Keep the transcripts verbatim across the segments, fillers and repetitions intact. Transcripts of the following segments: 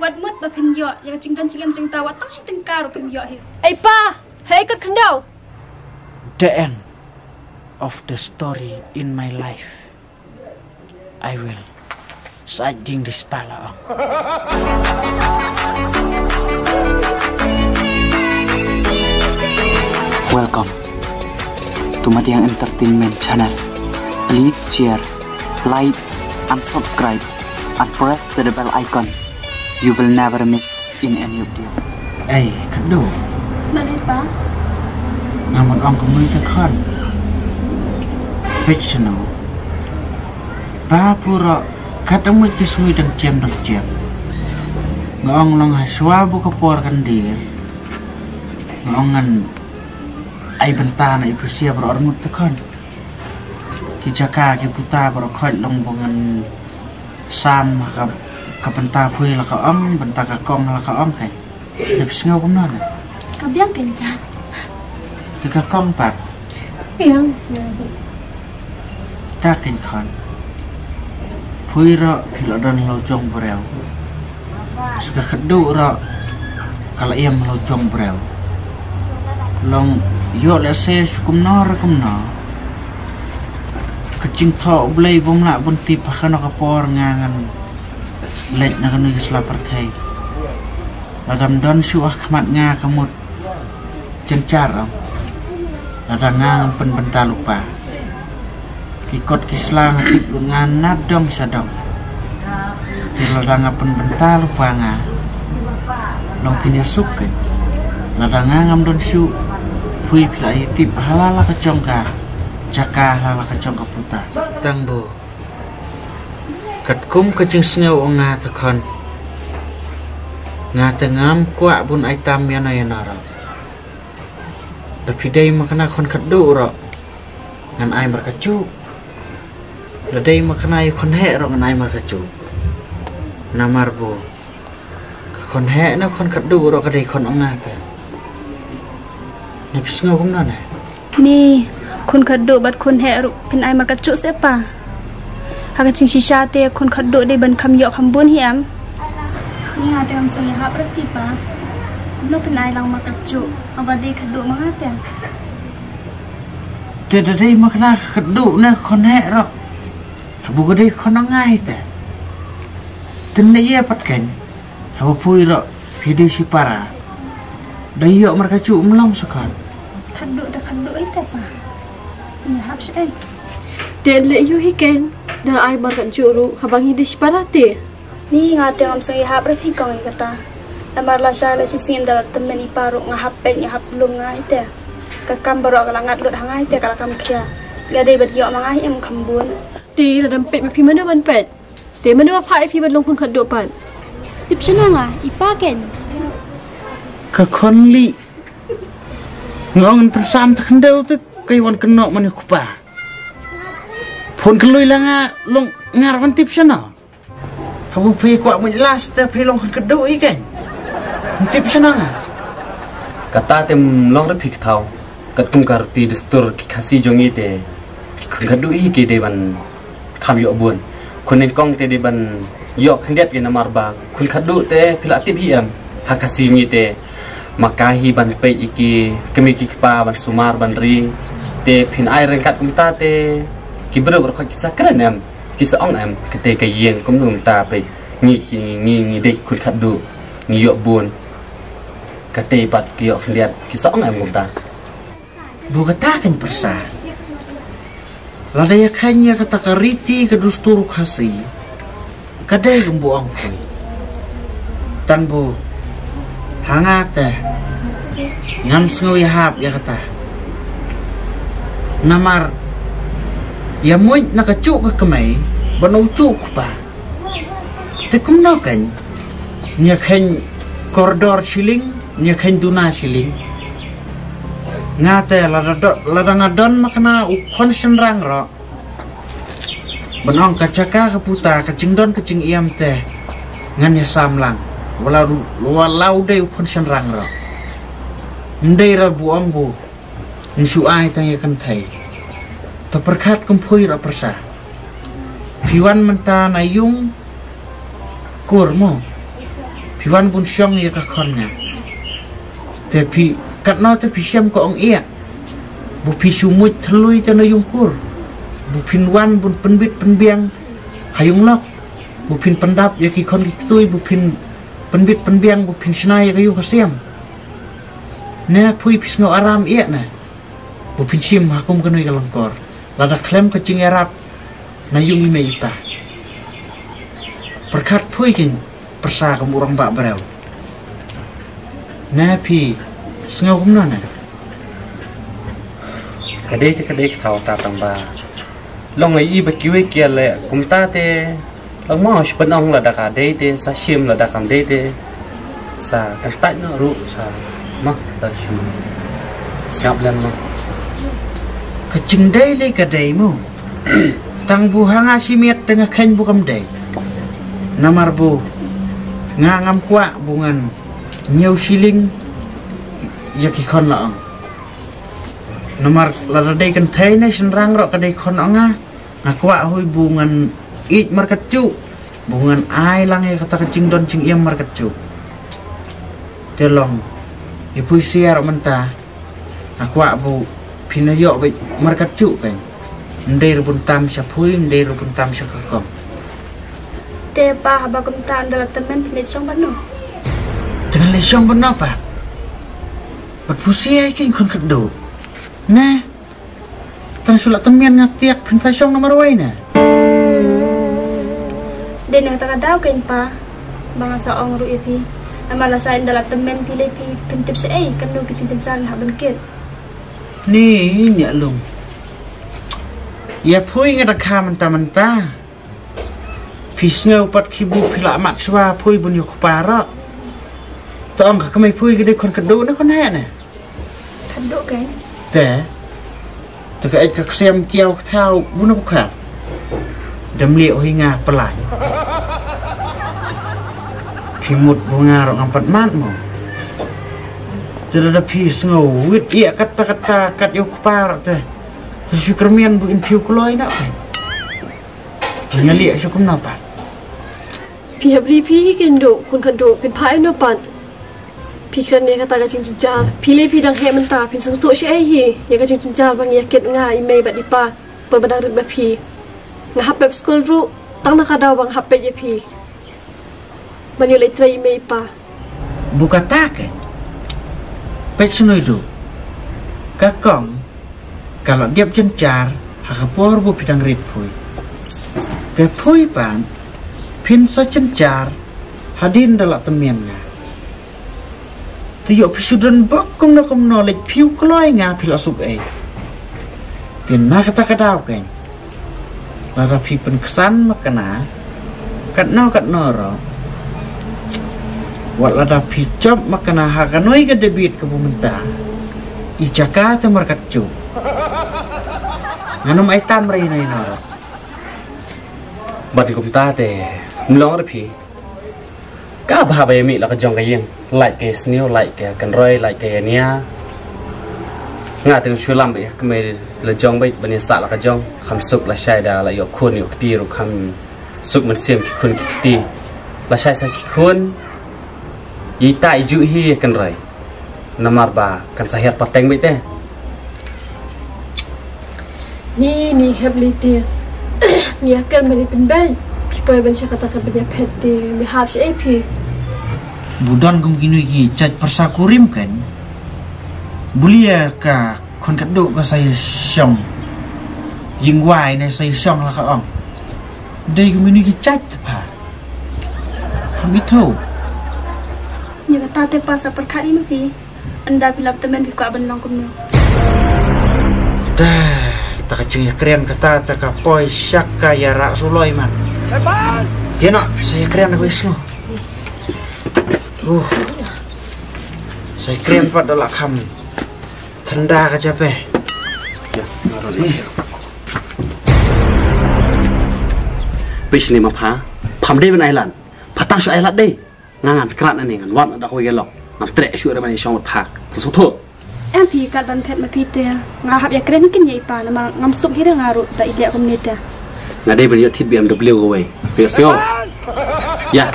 Wat mut ba phin ïoh ïa ka jingdon jingem jong ta, wat tang shi tyngka ruh phim ïoh hi. Ei pa, hei kat khyndew. The end of the story in my life. I will side ding this pala. Welcome to Madiang Entertainment Channel. Please share, like, and subscribe, and press the bell icon. You will never miss in any updates. Ei, Khadduh. Balei pa? Nga mut ong kumno te khon. Peit shano. Ba pura kat ong mut ki sngi dang jem dang jem. Nga ong long ha shuwa bu ka por kan dir. Nga ong ngan ai bynta na i pusia bro arngut te khon. Ki jaka ki puta bro khoi long bu ngan sam ka, ka bynta phui la ka ong, bynta ka kong la ka ong kai. Dep sngew kumno na? Ka biang kan ta. Te ka kong pat. Biang. Ta kan khon. Phui ro phi la don lo jong breu. Sa ka Khadduh ro ka la ïam lo jong breu. Long ïoh lehse shu kumno re kumno. Ka jingthoh U Blei bym lah bun tip ha kano ka por nga ngan leit na kano ka sla pyrthei. Lada ym don shuh ha khmat nga ka mut jynjar ong. Lada nga ngam pynbynta lypa. Ki kot ki sla nga tip lut nga na dong sha dong. Te lada nga pynbynta lypa nga long phin ïa suk ke. Lada nga ngam don shuh phui phi la ïa tip ha la la ka jong ka jaka ha la la ka jong ka puta. Tang bu. Katkum ka jingsngew ong nga te khon. Nga te ngam kwah bun ai tam ïano ïano ro. Da phi dei ma kane khon Khadduh ro. Ngan ai markajuh. Da dei ma kane khon heh ro ngan ai markajuh. Namar bu. Ka khon heh na khon Khadduh ro ka dei khon ong nga te. Na phi sngew kumno ne? Ni, khon Khadduh bad khon heh ruh phin ai markajuh se pa. Ha ka jingshisha te khon Khadduh dei ban kham ïoh kham bun hi em. Ni nga te ngam sngewhap re phi pa. Kumno phin ai lang markajuh. Haba dei Khadduh ma nga te. Te da dei ma kane Khadduh ne khon heh ro. Haba ka dei khon ong nga hi te. Te ne ïa pat kan. Haba phui ro phi dei shipara. Da ïoh markajuh ym long sa khon. Khadduh da Khadduh ite pa. Ngi hap sha ei. Te leh ïoh hi ken da ai markajuh ruh haba ngi dei shipara te. Ni nga te ngam sngewhap re phi kong ïa kata. Namar la sha la shisien da la tymmen i pa ruh nga hap peit nga hap lum nga ite. Ka kam baroh ka la ngat lut ha nga ite ka la kam khia. Nga dei ban ïoh ma nga hi em kham bun. Te la dam peit ma phi mano ban peit. Te mano ba phah ïa phi ban long khun Khadduh pat? Tip shano nga, i pa ken. Ka khon lieh. Nga ong ngan pynsam te khyndew te ka wan kynnoh mane u kpa. Phone ka lui la nga long ngar wan tip shano. Haba phi kwah mut las te phi long khun Khadduh i ken. Tip shano nga. Kata te ym long re phi ka thaw. Katkum ka riti dustur ki Khasi jong ngi te ki khun Khadduh i ki dei ban kham ïoh bun. Khun nyngkong te dei ban ïoh khyndiat ïa namar ba khun Khadduh te phi la tip hi em ha Khasi ngi te ma ka hi ban peit ïa ki kmie ki kpa ban sumar ban ri te phin ai ryngkat kumta te ki briew ruh ki sa kren em ki sa ong em kata ka ïing kumno kumta peit ngi ngi ngi dei khun Khadduh ngi ïoh bun kata pat ki ïoh khyndiat ki sa ong em kumta. Bun kata kan pyrsa. Lada ïa kheiñ ïa kata ka riti ka dustur Khasi. Ka dei kumba ong phi. Tang bu. Ha nga te. Ngam sngew ïahap ïa kata. Namar. Ïa muid na ka juk ka kmai. Ban u juk pa. Te kumno kan. Ïa kheiñ kordor shilling. Ïa kheiñ duna shilling. Nga te lada do, lada nga don ma kane u khon shynrang ro. Ban ong ka jaka ka puta ka jingdon ka jingïam te. Ngan ïa sam lang. Wala ru, wala u dei u khon shynrang ro. Ndei ra bu ong bu. Ngi shu ai tang ïa kynthei. Ta pyrkhat kum phui ra pyrsa. Phi wan mynta na yung kur mo. Wan bun shong ïa ka khon nga. Te phi katno te phi shem ka ong ïa. Bu phi shu muit thlui te na yung kur. Bu phin wan bun pynbit pynbiang ha yung lok. Bu phin pyndap ïa ki khon ki ktui, bu phin pynbit pynbiang, bu phin shna ïa ka yung ka siam. Ne phi phi sngew aram ïa ne. Bu phin shim ha kum ka nui ka longkor. Lada khlem ka jingïarap na yung i mei i pa. Pyrkhat phi kin pyrsa ka murang ba breu. Ne phi sngew kumno ne. Ka dei te ka dei ka thaw ta tang ba. Long ai i ba kiwei kia le kumta te. Long mo shi pynong lada ka dei te sa shim lada kam dei te. Sa kan tait no ru sa ma sa shim. Siap lem mo. Ka jingdei le ka dei mo. Tang bu hanga shi miet te nga khen bu kam dei. Namar bu nga ngam kwah bu ngan ñiew shilling ïa ki khon la ong. Namar lada dei kan thei ne shynrang ro ka dei khon ong nga. Nga kwah hui bu ngan ïeit markat ju. Bu ngan ai lang ïa kata ka jingdon jingïam markat ju. Te long. Ïa phi siar mynta. Nga kwah bu phi na ïoh beit markat ju kan. Ndei ru bun tam sha phi, ndei ru bun tam sha ka kong. Te pa haba kumta ynda la tymmen phi leit shong bad no. Te ngan leit shong bad no pa. Bad phi siar kin khon kadu. Ne. Tang shu la tymmen nga tiak phin pha shong namar wai ne. Dei na kata ka daw kein pa. Ba nga sa ong ruh ïa phi. Namar lashai ynda la tymmen phi lei phi phin tip shaei kano ki jingjynjar nga hap ban kit. Ni ñiah lung. Ïa phi nga da kha mynta mynta. Phi sngew pat ki bu phi la mat shuwa phi bun ïa u kpa ro. To ong ka kmie phi ka dei khon kadu ne khon heh ne. Kadu kein. Te. Te ka ej ka ksiam kiaw ka thaw bun ïa u kha. Dem lieh hi nga pylai. Phi mut bu nga ro ngam pat mat mo. Te da phi sngew wit ïa kata kata kat ïa u kpa ro te. Te shu kyrmen bu in phi u kloi na kein. Ngi lieh shu kumno pat. Phi hap ri phi hi kein duh, khun khat duh, phin phai no pat. Phi kren ïa kata ka jingjynjar. Phi lei phi dang heh mynta, phin sngewthuh shaei hi. Ïa ka jingjynjar ba ngi ïa kit nga i mei bad i pa. Ba ba dang rit ba phi. Nga hap pep skul ruh, tang na ka daw ba nga hap peit ïa phi. Ban ïoh leit trei i mei i pa. Bu kata kein. Peit shnoi duh. Ka kong ka la dep jynjar ha ka por bu phi dang rit phi. Te phi pat phin sa jynjar hadien da la tymmen nga. Te ïoh phi shu don bok kumno kumno leit phi u kloi nga phi la suk ei. Te na kata ka daw kein. Lada phi pynksan makna katno katno ro. Wat lada phi jop makna ha ka noi ka debit ka bu mynta. I jaka te markat ju. Ngan ym ai tam re ino ino ro. Bad kumta te mlong re phi. Ka bha ba ïa mih la ka jong ka ïing, lait ka ïa sniew, lait ka ïa kynroi, lait ka ïa nia. Nga te shu lam ba ïa kmie la jong beit ban ïa sah la ka jong, kham suk lashai da la ïoh khun ïoh kti ruh kham suk mynsiem ki khun ki kti. Lashai sa ki khun, ïa ita i ju hi ïa kynroi. Namar ba kan sa hiar pateng beit te. Ni, ni hep lei te. Ni akan bani pynbeit. Phi poi ban sha kata ka bani phet te. Mi hap sha ei phi. Bu don kum kinu ki jait pyrsa kurim kan. Bulia ka khon ka duk ka sai shong. Ïing wai ne sai shong la ka ong. Dei kum kinu ki jait te pha. Pha mi tho. Ni kata te pa sa pyrkhat ni ma phi. Ynda phi lap tymmen phi kwah ban long kumno? Da, ta ka jingïakren kata ta ka poi sha ka ïarap suloi man. Ïa no, sa ïakren da ka sngew. Uh. Sa ïakren pat da la kham. Thanda ka jape. Ïa, marun. Pis ni ma pha. Pham dei ban ai lad. Pha tang shu ai lad dei. Nga ngan krat na ni ngan wan da hoi ga lok. Ngam treh shu re mani shong pha. Pha sngewthuh. Em phi kat ban phet ma phi te. Nga hap ïakren kin ïa i pa namar ngam suk hi da nga ruh da i leh kumne te. Nga dei ban ïoh thit B M W ka wei. Phi ïoh sngewthuh. Ïa.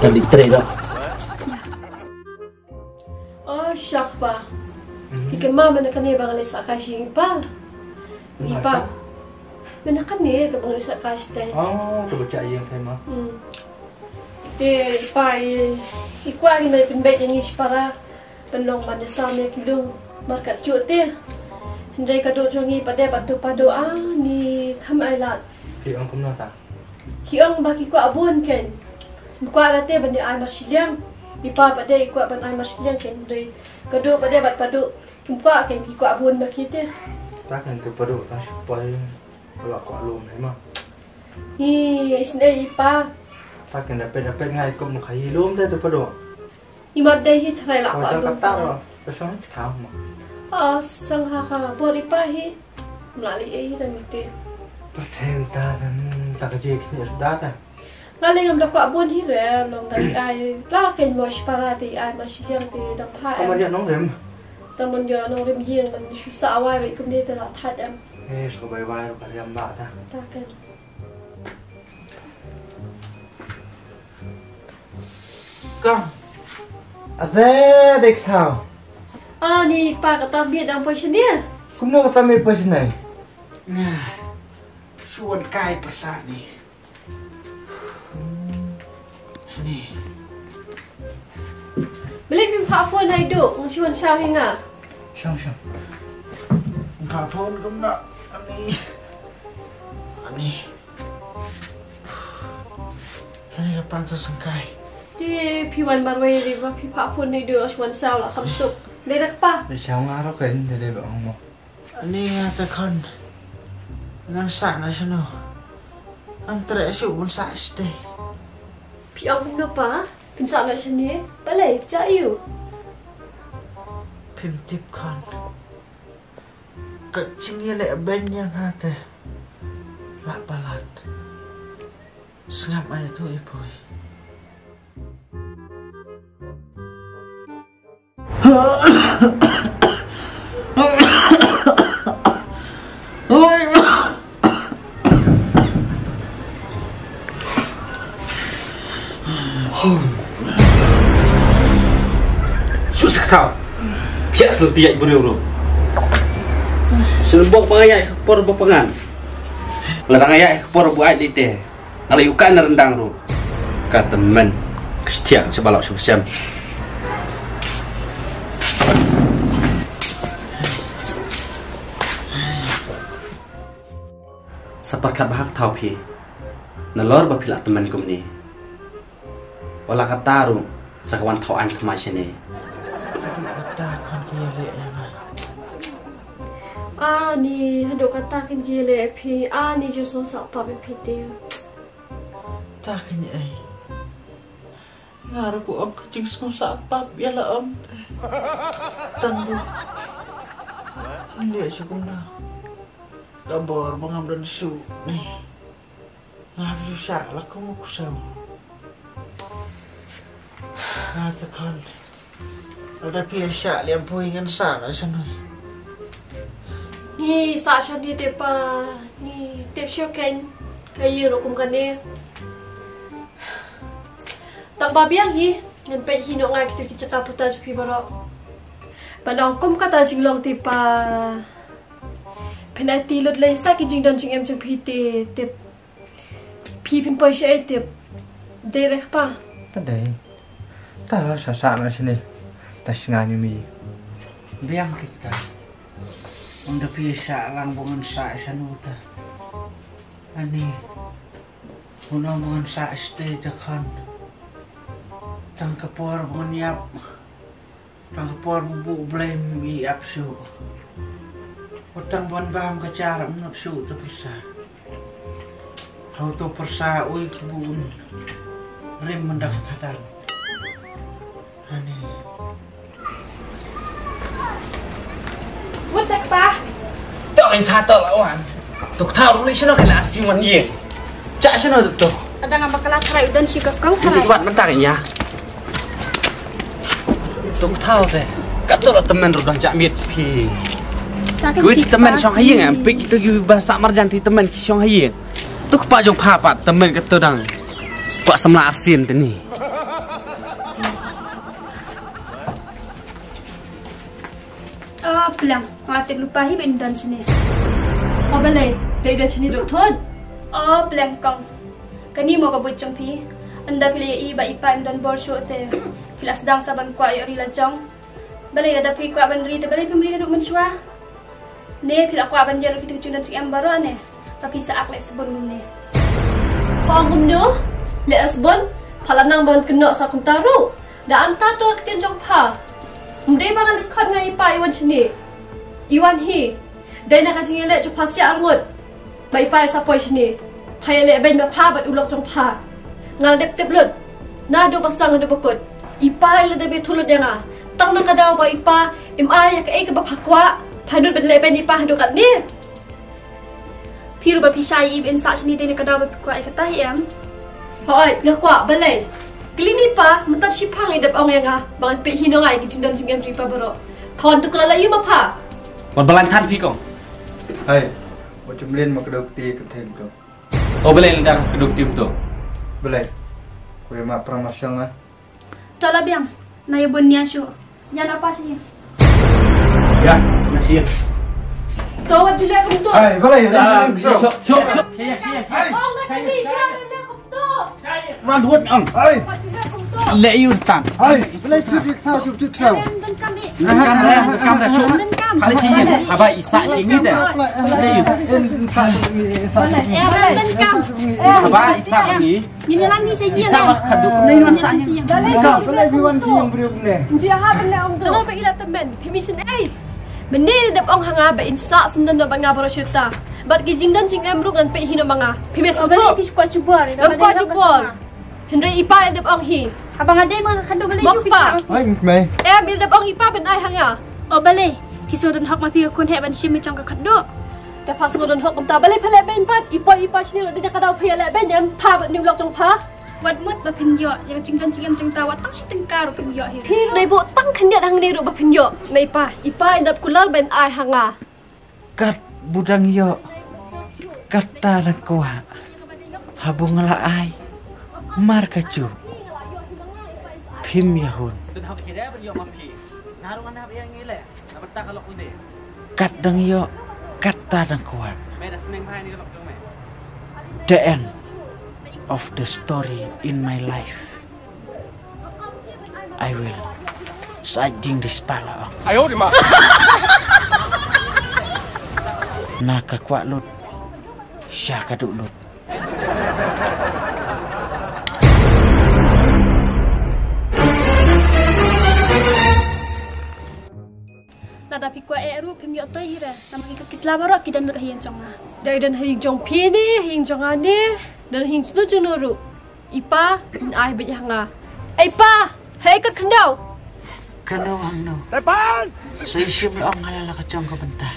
Tan di treh da. Dak ba. Mhm. Ki kynmaw mynta kane ba nga leit sah kai sha ïing i pa. I pa. Mynta kane to ba nga leit sah kai shatei. Oh, to ba cha ïing kai ma. Hmm. Te i pa i, i kwah ngi ban pynbeit ïa ngi shipara. Pynlong ban ïasam ïa ki lum markat juh te. Hynrei ka duh jong ngi pat de bad to pa duh, ah, ni kham ai lad. Ki ong kumno ta? Ki ong ba ki kwah bun kein. Ki kwah lade ban ïa ai marshiliang. I pa pat de i kwah ban ai marshiliang kein. Hynrei ka duh pat de bad pa duh kim kwah kein, ki kwah bun ba ki te. Ta kein to pa duh ta shu poi. Ka la kwah lum hi ma. Hi, isynei i pa. Ta kein da pet da pet ngai kum ka hi lum de to pa duh. I mat dei hi tharai la. Oh, kwah jong lum kata pa. Ba shong hi kata ma. Oh, shong ha ka bor i pa hi. Mla li ei hi dang ite. Percent ta dan ta ka je kini sudah ta. Nga lei ngam da kwah bun hi re, long da i ai. La kein mo shipara te i ai marshiliang te dang pha. Ka em. Man ïa nongrim. Tang man ïa nongrim ïing man shu sah awai wei kumne te la that em. Eh, shu bai wai ruh ka riam ba ta. Ta kein. Kong. Ate dei ksaw. Ah, ni pa kata miet dang poi shane. Kumno kata miet poi shane? Nga. Shu wan kai pyrsa ni. Ni. Balei phim phah phone ha i Duh, ngan shu wan shaw hi nga. Shong, shong. Phah phone kumno. Ani. Ani. Ani ka pang to sengkai. Te phi wan marwei ri ba phi phah phone nei du os wan saw la kham suk. Dei da kpa. Dei saw nga ro ken dei dei ba ong mo. Ani nga te khon. Ngan sah na shano. Am treh shu bun sah sdei. Phi ong kumno pa? Phin sah na shane. Balei cha ïu. Phim tip khon. Ka jingïaleh beiñ ïa nga te la palat. Sngap ai tu i pui. Shu sa kataw. Thiah sel tiah briew ruh. Sel bok ba ïa ka por ba pangan. Lada nga ïa ka por ba ai dei te. Nga la ïuh kan ryndang ruh. Ka tymmen. Ka stiang sha ba lok sha ba sem. Sa pyrkhat bha ka thaw phi. Nalor ba phi la tymmen kumne. Wala kata ruh sa ka wan thaw aiñ thymmai shane. Kata kan ki ïaleh ïa nga. Ani, haduh kata kan ki ïaleh phi. Ani ju sngewsah pap ïa phi te. Ta kan ei. Nga ruh ku ong ka jingsngewsah pap ïa la ong. Tang bu. Nde shu kumno. Ka bor ba ngam don shuh ni. Nga phi sha la kum u ksem. Nga te khon. Lada phi sha liam pui ngan sha la shanoi. Ni sha sha ni te pa ni tep sho ken ka ye ro kum kane. Tang ba biang hi ngan peit hi noh ngai kitu ki jaka puta jong phi baroh. Ba nong kum kata jinglong te pa. Phin ai ti lut lei sa ki jingdon jingem jong phi te tep. Phi phin poi shaei tip. Dei re kpa. Ta dei. Ta sa sa na shane. Ta shnga ni mi. Biang kita. Unda phi sa lang bungan sa shanu ta. Ani. Una bungan sa stay ta khan. Tang ka por bungan yap. Tang ka por bu blame i ap shu. Utang ban bam ka jar am not shu ta persa. Hau to persa ui ka bu un. Rim mendak tadan. Ani. What's up, pa? Tok in tha tok la wan. Tok tha ru ni shano kena si wan ye. Cha shano tok. Ada ngam bakala try udan shi ka kong try. Wat mentak ya. Tuk thau te. Kato la temen ru dang chak miet phi. Kui temen shong haying em pik tu gi ba sa marjan ti temen ki shong haying. Tuk pa jong pha pat temen kato dang. Kwa samla arsin te ni. Pleng, nga tip lypa hi ba in don shane. O balei, dei don shane ruh thud. O pleng kong. Kane mo ka buit jong phi. Ynda phi la ïohi ba i pa im don bor shuh te phi la sdang sa ban kwah ïoh ri la jong. Balei lada phi kwah ban ri te balei phim ri naduh mynshuwa? Ne phi la kwah ban ïoh ruh kito ki jingdon jingem baroh ne? Ba phi sa ak leh sbun ne. Pha ong kumno? Leh sbun? Pha la nang ban kynnoh sa kumta ruh. Da anta to ka ktien jong pha. Ym dei ba nga leit khot nga i pa i wan shane. I wan hi. Dei na ka jingïaleh jong pha siah arngut. Ba i pa i sa poi shane. Pha ïaleh beiñ ma pha bad u lok jong pha. Nga la dep tip lut. Naduh ba sdang haduh ba kut. I pa i la dep ïathuh lut ïa nga. Tang na ka daw ba i pa im ai ïa kaei kaba pha kwah. Pha nud ban leh beiñ i pa haduh katne. Phi ruh ba phi shai im in sah shane dei na ka daw ba phi kwah ïa kata hi em. Hooid, nga kwah balei. Kylli i pa, mynta shiphang i dep ong ïa nga ba ngan peit hi noh nga ïa ki jingdon jingem jong i pa baroh. Pha wan tu khlad la ïa ma pha. Wat balang than phi kong. Hai, wat chumlin ma ka dok ti ka them to. O balei lada ka dok ti to. Balei. Ko ïa ma pramar shang ah. To la biang, na ïa bun nia shu. Ïa na pa shi. Ïa, na shi. To wat ju leh kumto. Ai, balei. Ah, sho, sho, sho. Ong na kali shu leh kumto. Ran duat ang. Ai. Wat ju leh kumto. Leh yu tan. Ai, balei tu dik tau, tu dik tau. Kam da shu. Kali shi. Haba isa shi ngi da. Leh yu. Haba isa ngi. Ngin ïalam ni sa ïing. Isa mat khadduh. Ngin ïalam ni sa ïing. Balei, balei phi wan sa ïing briew ne? Nju ha ban ne ong to. Nang ba ila temen. Phi mi sien ei. Mynne dep ong ha nga ba in sah sendon ba nga baroh shirta. Bad ki jingdon jingem ruh ngan peit hi noh ma nga. Phi mi sah. Balei phi kwah jubor. Ngam kwah jubor. Hynrei i pa i dep ong hi. Haba nga dei ma nga khadduh balei phi kwah. Ai mai. Em i dep ong i pa ban ai ha nga. O balei. Phi sngewdon hok ma phi ka khun heh ban shim i jong ka khadduh. Te pha sngewdon hok kumta balei pha leh beiñ pat i poi i pa shane ruh dei na ka daw pha ïa leh beiñ em pha bad ni u lok jong pha. Wat mut ba phin ïoh ïa ka jingdon jingem jong ta wat tang shi tyngka ruh phin ïoh hi. Phi ruh dei buh tang khyndiat hangne ruh ba phin ïoh. Nei pa i pa i lap kular ban ai ha nga. Kat bu dang ïoh katta dang kwah. Habu nga la ai mar ka ju phim ïa hun. Kat dang ïoh katta dang kwah. The end of the story in my life. I will side ding this pala. Ayo di ma. Na ka kwah lut sha ka duh lut. Lada phi kwah eh ruh phim ïoh toi hi re. Namar ki kot ki sla baroh ki don lut ha ïing jong nga. Dei don ha ïing jong phi ne ha ïing jong nga ne don ha ïing jong no jong no ruh. I pa in ai beit ha nga. Ei pa, hei kot khyndew. Kano hangno. Sa i shim la ong nga la la ka jong ka bynta.